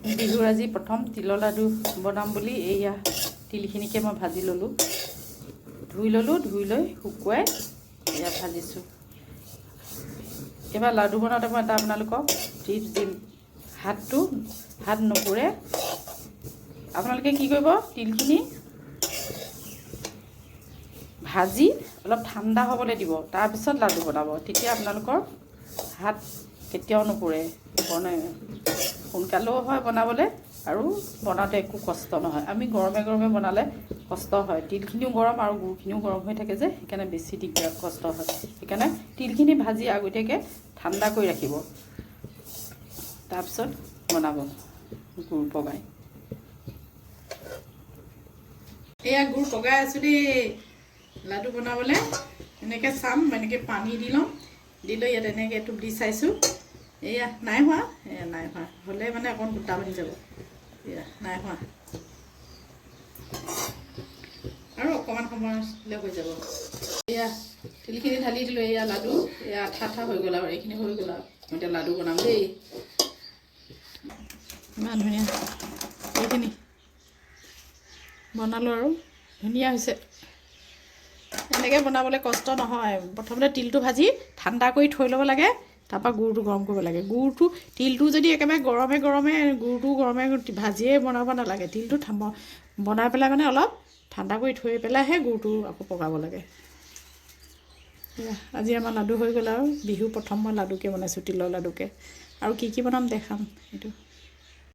বিহুৰ আজি প্ৰথম তিলৰ লাডু বনাম বুলি এইয়া তিলখিনিকে মই ভাজি ল'লোঁ, ধুই ল'লোঁ, ধুই লৈ শুকুৱাই এয়া ভাজিছোঁ। এইবাৰ লাডু বনাওঁতে মই এটা আপোনালোকক টিপছ দিম, হাত নপুৰে। আপোনালোকে কি কৰিব, তিলখিনি ভাজি অলপ ঠাণ্ডা হ'বলৈ দিব, তাৰপিছত লাডু বনাব। তেতিয়া আপোনালোকৰ হাত কেতিয়াও নপুৰে। বনাই সোনকালেও হয় বনাবলৈ আৰু বনাওঁতে একো কষ্ট নহয়। আমি গৰমে গৰমে বনালে কষ্ট হয়, তিলখিনিও গৰম আৰু গুড়খিনিও গৰম হৈ থাকে যে, সেইকাৰণে বেছি দিগদাৰ, কষ্ট হয়। সেইকাৰণে তিলখিনি ভাজি আগতীয়াকৈ ঠাণ্ডা কৰি ৰাখিব, তাৰপিছত বনাব গুড় পগাই। এয়া গুড় পগাই আছোঁ দেই লাডু বনাবলৈ। এনেকৈ চাম, এনেকৈ পানী দি ল'ম, দি লৈ ইয়াত এনেকৈ এটোপ দি চাইছোঁ। এয়া নাই হোৱা, এয়া নাই হোৱা। হ'লে মানে অকণ গোটা বান্ধি যাব। এয়া নাই হোৱা, আৰু অকণমান সময় হৈ যাব। এয়া তিলখিনি ঢালি দিলোঁ। এয়া লাডু, এয়া আঠা আঠা হৈ গ'ল আৰু এইখিনি হৈ গ'ল। আৰু মই এতিয়া লাডু বনাম দেই। ইমান ধুনীয়া এইখিনি বনালোঁ আৰু ধুনীয়া হৈছে। এনেকৈ বনাবলৈ কষ্ট নহয়। প্ৰথমতে তিলটো ভাজি ঠাণ্ডা কৰি থৈ ল'ব লাগে, তাৰপৰা গুড়টো গৰম কৰিব লাগে। গুড়টো তিলটো যদি একেবাৰে গৰমে গৰমে, গুড়টো গৰমে ভাজিয়ে বনাব নালাগে। তিলটো বনাই পেলাই মানে অলপ ঠাণ্ডা কৰি থৈ পেলাইহে গুড়টো আকৌ পগাব লাগে। আজি আমাৰ লাডু হৈ গ'ল আৰু বিহু প্ৰথম মই লাডুকে বনাইছোঁ, তিলৰ লাডুকে। আৰু কি কি বনাম দেখাম সেইটো।